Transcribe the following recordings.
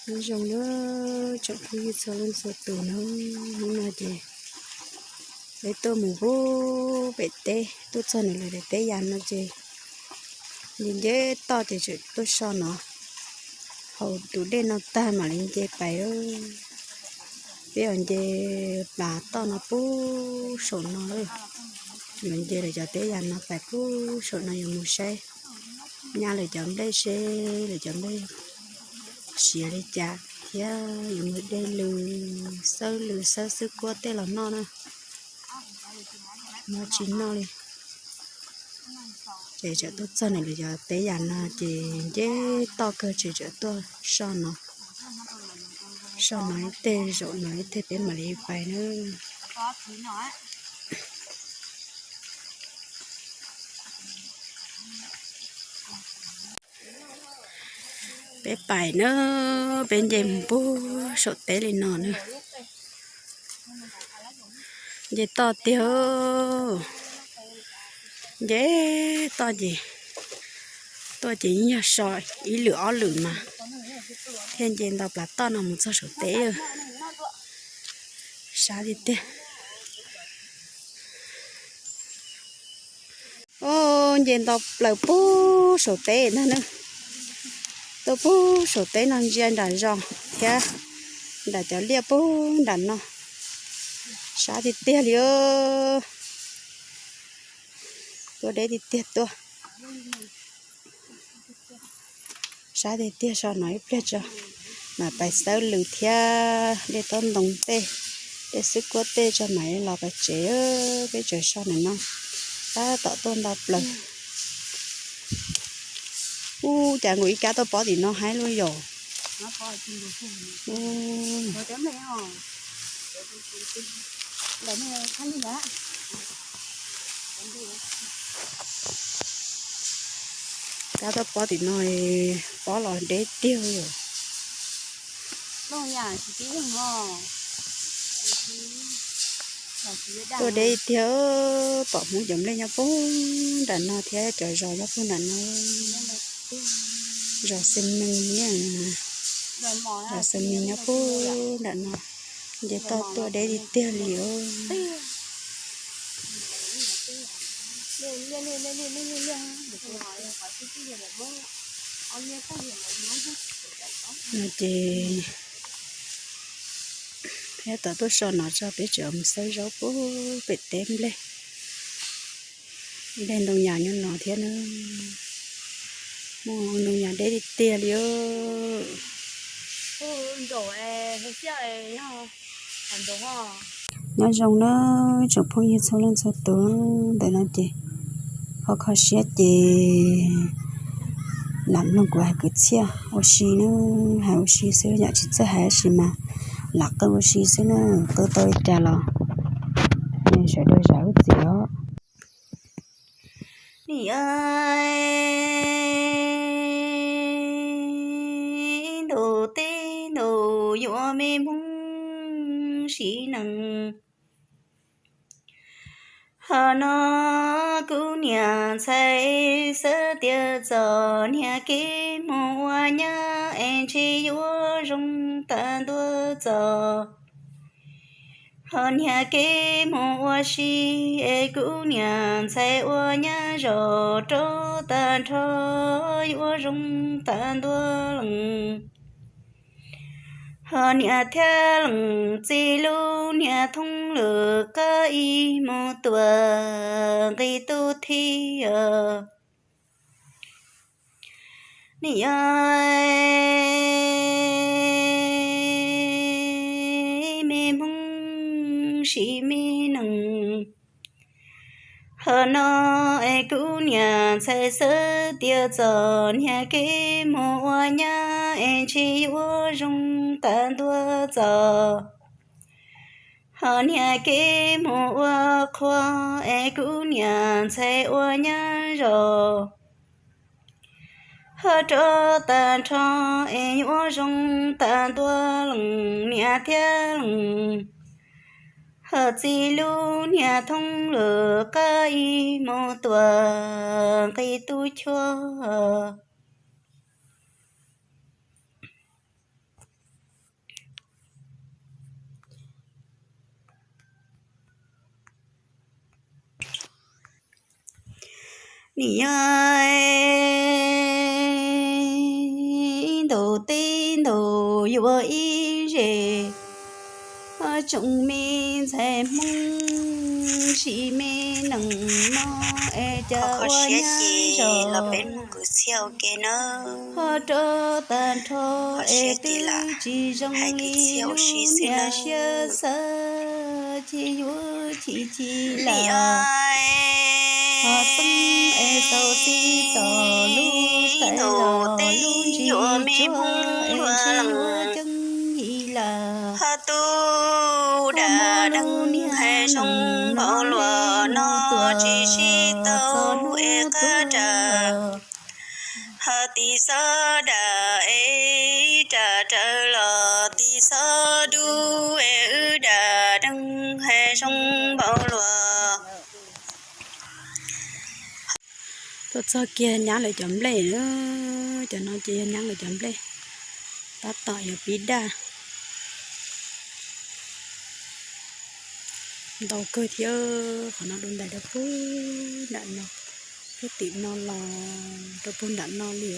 Nyob zoo na tsoom phooj ywg txhua leej txhua tus na, hnub no ces peb tuaj mus pub pem teb, tuaj txog ntawm lawv daim teb yas no ces nce nce toj ces tseem tuaj so no, haus tus dej no tag mam li nce pais. Peb os nce plas toj no pub saum no, yuav nce lawv cov teb yas no pais pub saum no yuav mus saib nyab lawv cov nplej seb lawv cov nplej siav li cas thiab yuav mus de lws, xawb lws xawb xwb kuab tej los noj na. Noj tsis noj li. Ces tseem tuaj txog ntawm lawv cov teb yas no ces nce toj kawg ces tseem tuaj so no, so no ib teg zaum no ib teg peb mam li pais na. Peb pais na, peb nce mus pug saum teb li no na. Nce toj tiag, nce toj ces, tuaj ces yeej yog so ib lwm ob lwm mas thiaj nce nto plav toj no mus txog saum teb. Sab tiag tiag. Nce nto plaws pug saum teb ntag na. Tuaj pug saum teb no ntsia nram zos thiab nram cov liaj pug nram no. Sab tiag tiag li. Tuaj deb tiag tiag tuaj. Sab tiag tiag, so no ib pliag tso, mam pais xawb lws thiab dej tob ntoo tej, dej xwb kuab tej tso mam los pais tsev. Peb tseem so ntawm no tab tom tuaj nto plaws. Ub, cas nkaus ib kab tuaj pob tim no haib lub yom. Kab tuaj pob tim no, pob los deb tiag yom. Tuaj deb tiag, pom Hmoob cov nplej nyob puag nram no thiab cov zos nyob puag nram no. Zos Xeem Mees, zos Xeem Mees nyob puag nram no. Nce toj tuaj deb tiag tiag li. No ces thiab tom tuaj so no tso peb tseem mus xawb zaub puag pem teb nplej. Ib daig ntoo yas nyob no thiab na. Muaj ntoo yas deb tiag tiag li. Nyob zoo na tsoom phooj ywg txhua leej txhua tus, ntawm no ces ho kho siab ces lam mloog kuv hais kwv txhiaj ua si na, hais ua si xwb yom, tsis txawj hais tab sis mas lam qw ua si xwb na, qw tau li cas los sawv daws zam lub txim os. Nim ntuj teb ntuj yuav me Hmoob sim neej. Ho no kuv niam ntxhais xav tias txom nyab kev mus ua nyab es ntshe yuav zoo tag ntua txom. Ho nyab kev mus ua si es kuv niam ntxhais ua nyab zos rov tag nrho yuav zoo tag ntua leej. Ho niam thiab leej txiv lub niag thoob lwm qab ib mus tuam nqi tub thib os. Nim yog me Hmoob sim me neej. Ho no es kuv niam ntxhais xav tias txom nyab kev mus ua nyab es ntshe yuav zoo tag ntua txom. Ho nyab kev mus ua qhua es kuv niam ntxhais ua nyab zos ho rov tag nrho es yuav zoo tag ntua leej niam thiab leej. Ho txiv lub niag thoob lwm qab ib mus tuam nqi tub chua. Nim no ntau teb ntau yuav ib zes, tsoom me ntxhais Hmoob sim me neej no es cas ua nyab zog los peb mus kwv txhiaj ua ke na. Ho rau tag nrho es twb tsis zoo li lub niag siab xav, ces yuav chim chim lam ho xeeb es xaus xib tos lub tais los lub ntsig tsuag es ntshe yuav ceeb yim lawm. Ho tus dam deej niag zoo npaum luaj no tsis sib tau es qab ras. Ho tis xob dam es ib ras raws los tis xob dub es wb dam deej zoo npaum luaj. Tuaj txog kiag nyab lawv cov nplej, cov no ces yog nyab lawv cov nplej, tab tom yuav pib daj. Ntau kawg thiab, qhov no dua ntais rau puag nram no, puag tim no los rau puag nram no li.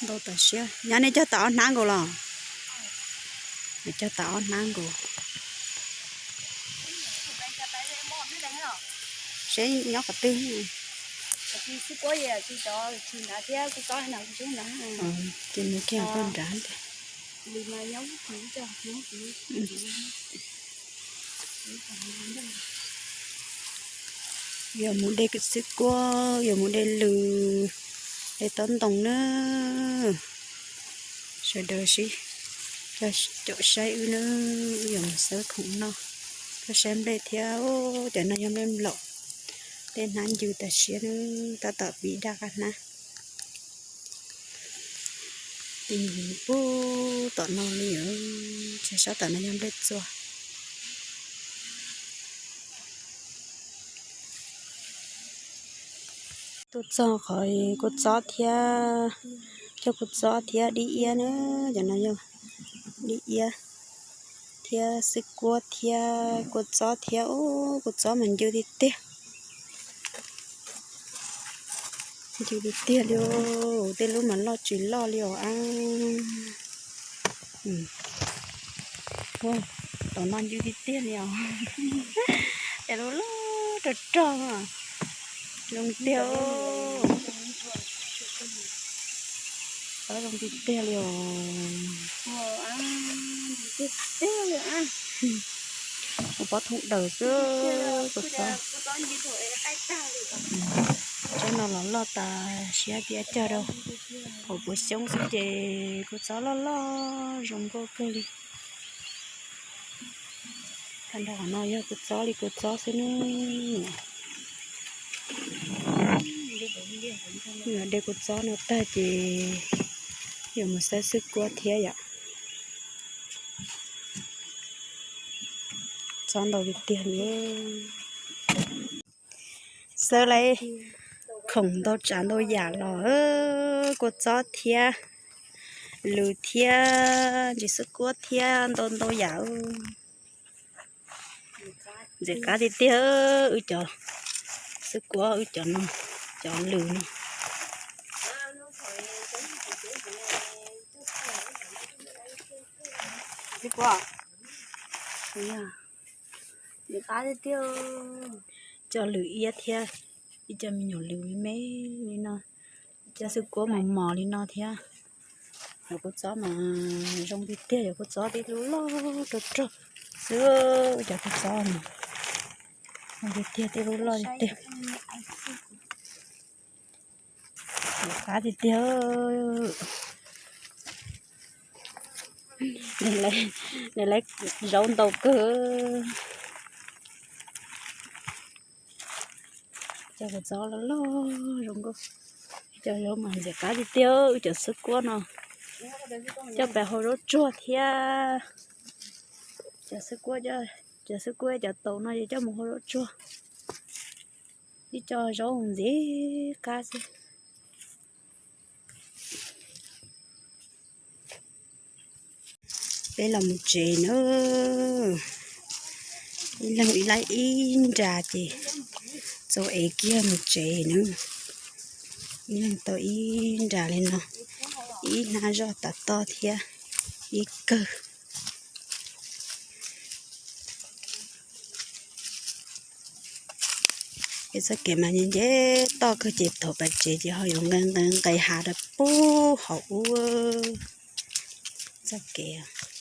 Ntau tas siab. Nyab nej cog tas ob hnab nkaus los? Cog tas ob hnab nkaus. Seb nyob qhov twg. Ces mus kiag koj nrad ntag. Yuav mus de xwb kuab, yuav mus de lws, de tob ntoo na. Sawv daws sib caum saib wb na, wb yuav mus xawb khoom noj, koj saib nplej thiab. Cov no yog nplej nplaum, tej hnab ncw tas siab na, tab tom pib daj qab hnab. Tig puag tom no li, tsis sab tom no yog nplej txua. Tuaj txog qhov kua txob thiab, cog kua txob thiab dib iab na, cov no yog dib iab thiab xwb kuab thiab kua txob thiab. Ub, kua txob mas ncw tiag tiag, ncw tiag tiag li. Tej lub mas loj tsis loj li os a. Tom no ncw tiag tiag li os. Tej lub loj rog rog, zoo tiag. Txob zoo tiag tiag li os. Ua pob thooj daws xwb, kua txob. Tsob no los loj tas siab tiag, cog rau hauv puas xyoob xwb ces kua txob loj loj zoo nkauj kawg li. Tag nrho qhov no yog kua txob li kua txob xwb ne. Yog de kua txob no tag ces yuav mus xawb xwb kuab thiab yom. Txob ntau tiag tiag li. Xawb lawm, khoom ntau tsav ntau yam los, kua txob thiab, lws thiab, ntsis xwb kuab thiab, ntau ntau yam. Ntxim qab tiag tiag, wb cov xwb kuab, wb cov no, cov lws no. Xwb kuab, ntxim qab tiag tiag. Cov lws iab thiab, ib co me nyuam lws me me li no, ib co xwb kuab mos mos li no thiab. Yog kua txob mas zoo tiag tiag, yog kua txob tib lub loj rog rog xwb, cov kua txob no zoo tiag tiag, tib lub loj tiag tiag. Qab tiag tiag. Nws lawv zaub ntau kawg. Cov kua txob loj loj zoo nkauj. Cov zaub mas ntxim qab tiag tiag, wb cov xwb kuab no coj pais hau zaub tsuag thiab. Cov xwb kuab, cov xwb kuab cov taum no ces coj mus hau zaub tsuag. Ib co zaub ntxim qab xwb. Peb los mus tsev na, ib leeg ib laib ib nra ces Txaus ev kiag mus tsev na. Ib leeg tau ib nra li no, ib hnab zoj tas toj thiab ib kawg. Es txoj kev mas nce nce toj kawg ces thaum pas tsev ces ho yuav nqes nqes nqes hav rau pub hauv ub txoj kev.